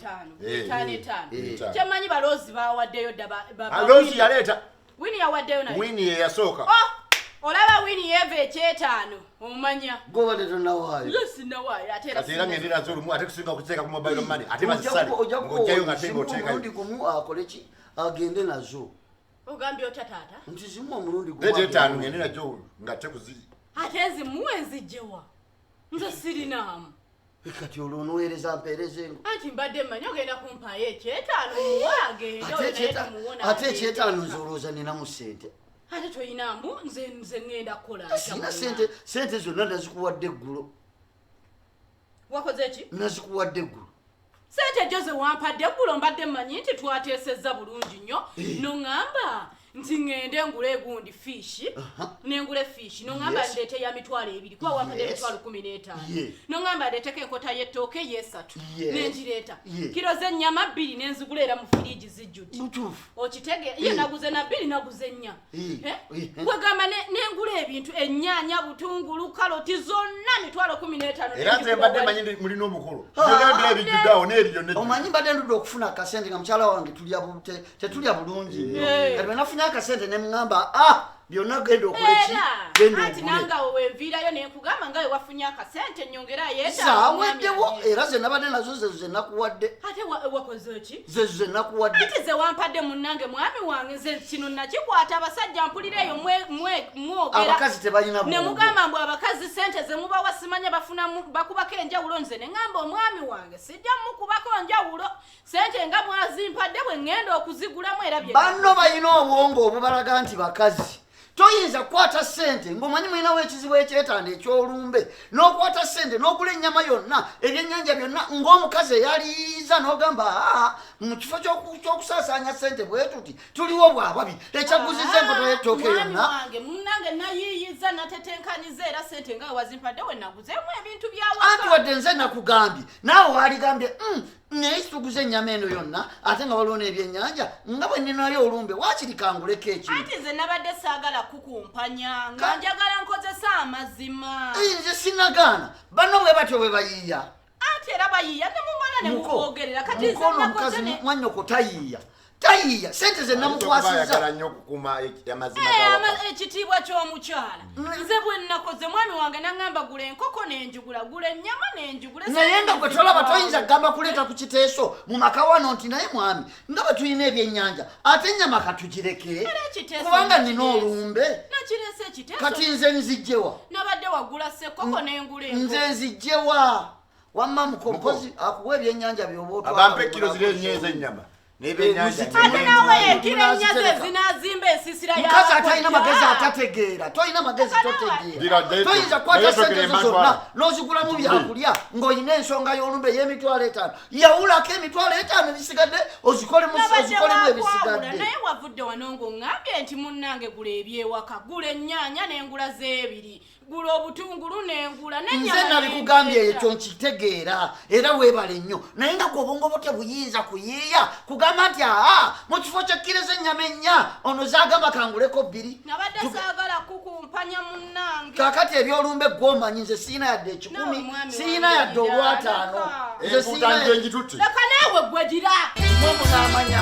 Etaano. Eh. Etaano, etaano. Etaano. Kyemmanyi baloozi bawaddeyo dda Ah, Loozi yaleeta. Wini yawaddeyo naye. Wini ye yasooka. Oh, olaba wini yeeva ekyetaano omanya. Gobadde tonawaayo. Nze sinnawaayo ate era Kati era sinna- ngende nazo olumu ate kusinga okuteeka ku mobile money ate bazisale Ojja kuba ng'ojjayo nga ate zimu ng'oteekayo. omulundi gumu akole ki agende nazo. Ogambye otya taata? Nti zimu omulundi gumu. Leeta etaano agende ngende najo nga ate kuzi. Ate nzimuwe nzijjewa? Nze sirinaamu. Kati olwo onoweereza mpeereza engo. Anti mbadde mmanyi ogenda kumpaayo ekyetaano muwe agende, Ate oyo naye tumuwona ate agende. ekyetaano nze olowooza ninamu ssente. Ate toyinaamu, nze ŋŋenda kukola ntya Sirina munnange? ssente, ssente zonna nazikuwadde eggulo. Wakoze ki? Nazikuwadde eggulo. Ssente gyo ze wampadde eggulo mbadde mmanyi nti twateesezza bulungi nnyo. Noŋŋamba nti ŋŋende ngule egundi fiishi, nengule fiishi, noŋŋamba ndeete ya 20,000, kuba wampadde 15,000. Noŋŋamba ndeeteko enkota y'ettooke y'esatu, nengireeta. Kiro z'ennyama 2 nenzigula era mu firiigi zijjudde. Butuufu. Okitege, ye naguze na 2, naguze 4. Kwegamba nengula ebintu, ennyaanya, butungulu, kaloti zonna 15,000. Era nze mbadde mmanyi ndi mulina omukolo. Byonna mbira ebijjudde awo n'eri byonna ejjudde. Omanyi mbadde ndudde okufuna akasente nga mukyala wange tetulya bulungi nnyo. Kati bwe nafunye akasente ne ŋŋamba, byonna genda okole ki? Era, Genda anti ogule. nange awo wenviirayo ne nkugamba nga we wafunye akasente nnyongera yeetaaga Zaaweddewo, omwami agende. era ze nabadde nazo zezo ze nakuwadde. Ate wakoze ki? Zezo ze nakuwadde. Ate ze wampadde munnange mwami wange, nze kino nakikwata abasajja mpulira eyo mwogera. Abakazi tebalina Ne bwongo. mugamba mbu abakazi ssente ze mubawa simanya bakubako enjawulo, nze ne ŋŋamba omwami wange sijja mukubako njawulo. Ssente nga mwazimpadde bwe ŋŋenda okuzigulamu era bye Banno balina obwongo obubalaga nti bakazi. Toyinza kukwata ssente ng'omanyi mulinawo ekizibu ekyetaano eky'olumbe, n'okwata ssente n'ogula ennyama yonna, ebyennyanja byonna ng'omukazi eyaliyiza n'ogamba, mu kifo ky'okusaasaanya ssente bwe tuti tuliwo bwababi, ekyaguzizza enkota y'ettooke Mwami yonna. wange, munnange nayiiyiza, natetenkanyiza era ssente nga wazimpadde we naguzeemu ebintu bya waka. Anti wadde nze nakugambye, naawe waaligambye, naye situguze ennyama eno yonna ate nga waliwo n'ebyennyanja nga bwe nninayo olumbe waakiri kanguleko ekintu. Anti nze nabadde saagala kukumpanya nga njagala nkozesa amazima. Nze sinnagaana, banno bwe batyo bwe bayiiya. Anti era bayiiya ne mumala ne muboogerera. Kati nze Muko ono nakoze omukazi ne- mwannyoko tayiiya. Tayiiya, ssente ze namukwasizza. Ayagala nnyo okukuuma amazima ga waka. Ekitiibwa ky'omukyala. Nze bwe nnakoze mwami wange n'aŋŋamba gula enkoko n'enjugula, gula ennyama n'enjugula. Naye nga gwe tolaba toyinza kugamba kuleeta ku kiteeso mu maka wano nti naye mwami nga bwe tulina ebyennyanja ate ennyama katugireke Era ekiteeso kubanga nina nakireese. olumbe. Nakireese ekiteeso. Kati nze nzijjewa. Nabadde wagula ssekkoko n'engula enkoko. Nze nzijjewa. Wamma muko, mpozi akuwa ebyennyanja by'oba otwala Abampe mu kiro bulago. ziri ennya ez'ennyama. N'ebyennyanja Ate ne- naawe ekiro ennya ze Munazitereka. zinaazimba ensiisira ya Mukazi atalina bakojja. magezi atategeera, tolina magezi Mukazi totegeera. Gira, ddayo Toyinza kukwata ddayo ssente togere zo emantwala. zonna n'ozigulamu byakulya ng'olina ensonga y'olumbe ey'emitwalo etaano. Yawulako emitwalo etaano ebisigadde Nabadde ozikolemu wakwawula, ebisigadde. naye wavudde wano ng'oŋŋambye nti munnange gula ebyewaka, gula ennyaanya n'engula z'ebiri, gula obutungulu n'engula, n'ennyama Nze nabikugambye n'enteeka. ekyo nkitegeera era weebale nnyo, naye nga gwe obwongo bwo tebuyinza kuyiiya kugamba nti aa mu kifo ky'ekkiriza ennyama ennya ono zaagamba kanguleko bbiri. Nabadde saagala kukumpanya munnange. Kaakati ebyolumbe gw'omanyi nze sirina yadde ekikumi, Naawe mwami sirina wange yadde olwataano. leka. Nze Enkuuta sirina nje ngitutte. Leka naawe gwe gira. Mwe munaamanya.